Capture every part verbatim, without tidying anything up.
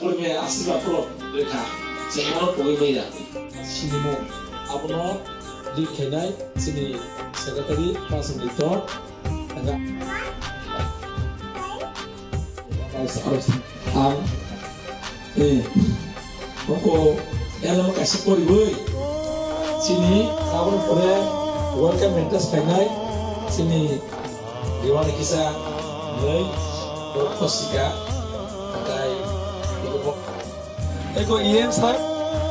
Aswk rok rwkha, chwng bono pogwi manya. Sinimung abono lead khainai chini secretary Prasad Mittal. Ang, eh, oko elama kaisa poriwi chini aboni pore welcome address khainai chini Diwani kisa nai, borok khosika, tai, eko E M sir,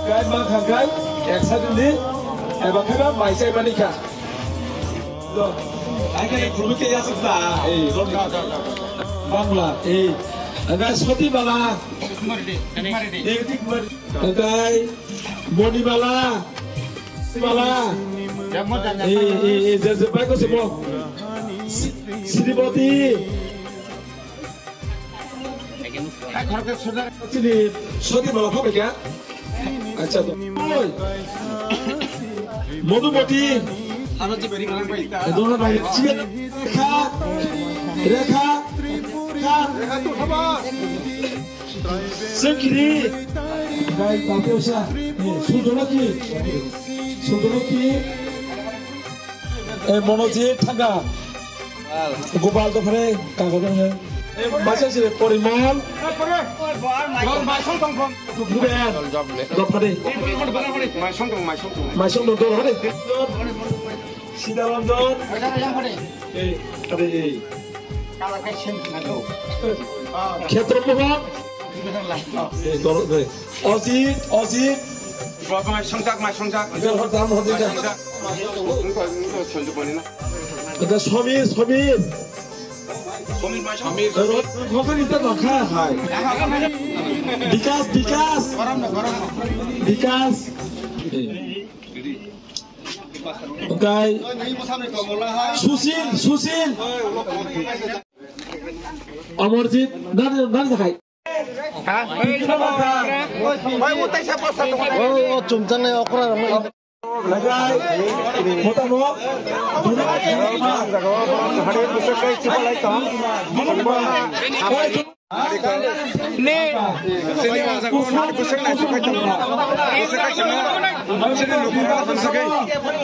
kai ma kha kai, ek sa dili, eba khaiba mai sai mani kha. Lo, ai kai guru ke yasuk ta, eh, lo, Bangla, eh, aga soti bala, eh, tik mari. Kai, boni bala, bala, eh, eh, eh, je, je, pai ko se mo. Si-, Sriboti. Chini soti bala phabaikha. Acha to. Oi. Modumoti. Ano je beri kalang bai ta. Dona bai. Rekha. Rekha. Rekha. Rekha tu khaba. Sekri. Gai tapiosa. Sujolaki. Sujolaki. Eh, Monojit thanga. Gopal dophare kaga dong. Eh, bacha sire Porimol. Dophare. Maisong tong, maisong tong. Maisong tong dophare. Sitaranjan. Eh, are, eh. Khetro Mohan. Eh, doro, doro. Ojit, Ojit. Baba mai songjak, mai songjak. Ojit, hor dam, hor dam. Mai songjak. Wngkha, wngkha, songjak mani na. Ojit, Somir, Somir. Somir mai songjak. Somir. Ro-, ro-, ro-, ro-, ro-, hai. Bikas, Bikas. Bikas. Okai. Susil, Susil. Amarjit, nani, nani hai? Ha? Oh, oh, chumchang nai okra rama. Lagai, motamo. Ne. Sini masa ko nani busak nai sukai tong. Busak kai sini. Sini lukur ka busak kai.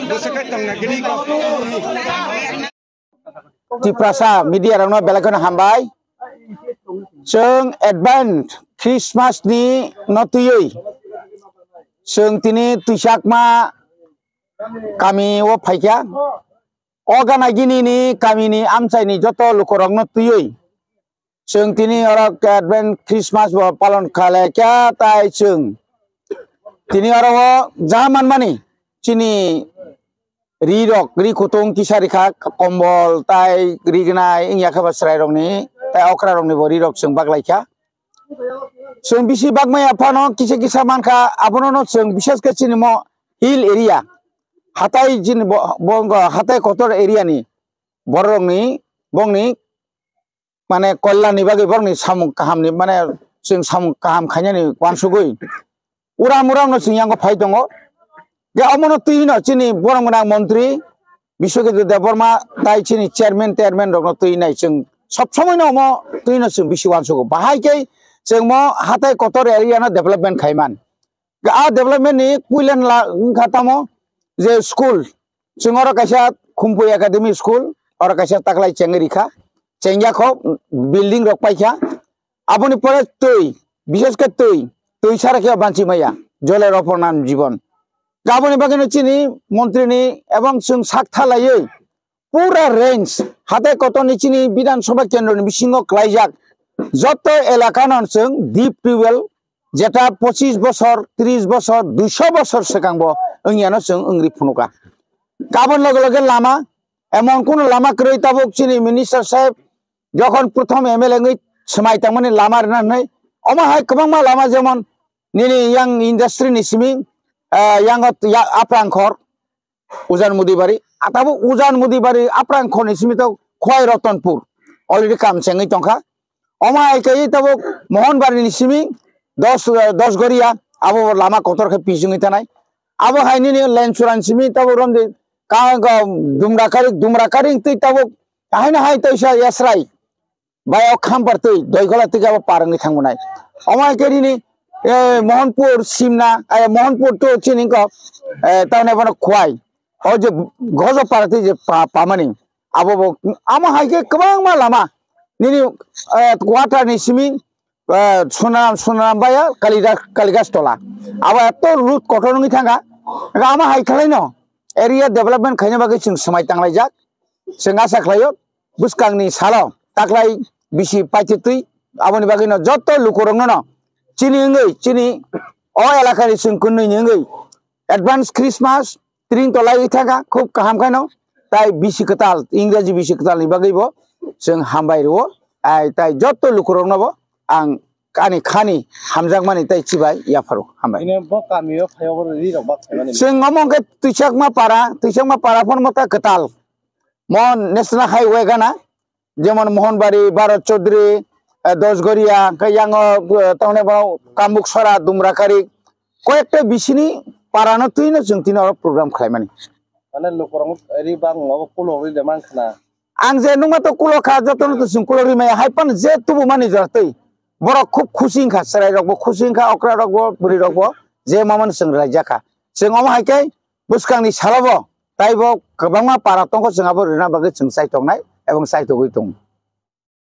Busak kai tong na gini ko. Tiprasa media rokno belai kheno hambai. Chwng advance Christmas ni no twiwi chwng tini Twisakma kami o phaikha. O gana gini ni kami ni amchai ni joto lukurok no twiwi chwng tini oro advance Christmas bo palon khlaikha, tai chwng tini oro o ja manmani chini ri rok, ri kutung kisa rikha, kombol tai ri gnai wngya khe ba chwrai rokni tai okra rokni bo ri rok chwng baklaikha. Chwng bisi bakmaya phano kisa kisa mankha, abono no chwng bishesh khe chini mo hill area, hatai chini bo, bo wngkha hatai kotor area ni borok rokni, bongni mane kolyanni bagwi borokni samung kahamni, mane chwng samung kaham khainani uansugwi uram uramno chwng yango phai tongo. Je omono twi hino chini borok gwnang montri Biswaketu Debbarma tai chini chairman, chairman rokno twi nai chwng sob somoino omo twi no chwng bisi uansugo. Bahai khe chwng mo hatai kotor area no development khaiman. A development ni puilen la wngkha tamo je school, chwng oro kaisa Khumpui Academy school, oro kaisa taklai chengwi rikha, chengya kho, building rok paikha, aboni pore twi, bishesh khe twi, twi sara khe banchi maya, jole roponan jibon. Aboni bagwino chini montri ni ebong chwng sak thalaiwi, pura range, hatai kotorni chini Bidhan Sabha kendroni bisingo klaijak joto elakano chwng deep tubewell, jeta pochis bosor, tris bosor, duiso bosor swkangbo wngyano chwng wngri phunuka. Kabon loge loge lama, emon kunu lama kwrwi tabuk chini minister saheb jokhon prothom M L A wngwi swmai tangmani lama rwna hwnwi, omo hai kwbangma lama jemon nini yang industry ni simi, ah, yang ot-, ya-, Aprangkhor, Ujan Mudibari, atabo Ujan Mudibari Aprang khorni simi to Khowai Ratanpur already kam chengwi tongkha. Omo hai khe tabuk Mohonbari ni simi dos, dos Goria abo lama kotor khe pijingwi tanai. Abo hai nini Lenchura ni simi tabuk romdi ka, ka Dumrakari, Dumrakari twi tabuk haino hai toisa Yasrai. Bai o Khambar twi, Doigola twi abo par wngwi thangmwnai. Omo hai khe nini, eh, Mohanpur, Simna, eh, Mohanpur to chini wngkha, eh, tamni bono Khwai. O je Gojopara twi je pa-, pamani. Abo bo, amo hai khe kwbangma lama. Nini, eh, quarter ni simi, eh, Sonaram, Sonaram baya Kalidas, Kalidas tola. Abo eto road kotor wngwi thangkha. Amo hai khlai no area development khaina bagwi chwng swmai tanglaijak. Chwng asa khlaio, bwskangni salo taklai bisi paititwi, aboni bagwino joto lukurokno no chini wngwi, chini o elakani chwng kwnwi ni wngwi advance Christmas tring tolai thangkha, khub kaham khaino, tai bisi kwtal, Ingraji bisi kwtalni bagwibo chwng hambai rwo, ai tai joto lukuroknobo ang ani khani hamjakmani tai chibai yapharo, hambai. Ine bo kamio phaio bo ri rok bak phaimani. Chwng omo hwnkhe Twisakma para, Twisakma para phano mota kwtal. Mo National Highway gana, jemon Mohanbari, Bharat Chaudhary, eh, Dosgoria, hwnkhe yango, eh, tamni bono Kambuksora, Dumrakari, koyekta bisini parano twino chwng tini oro program khlaimani. Mane lukurok ri bang obo kulo ri de man khna. Ang je nungma to kulo kha, jotono to chwng kulo ri maya, hai phano je tubumani jora twi. Borok khub khusi wngkha, chwrairokbo khusi wngkha, okrarokbo, bwrwirokbo, je mamano chwng raijak kha. Chwng omo hai khe bwskangni salobo taibo kwbangma para tongkho, chwng abo rwna bagwi chwng chaitongnai ebong chaitogwi tongo.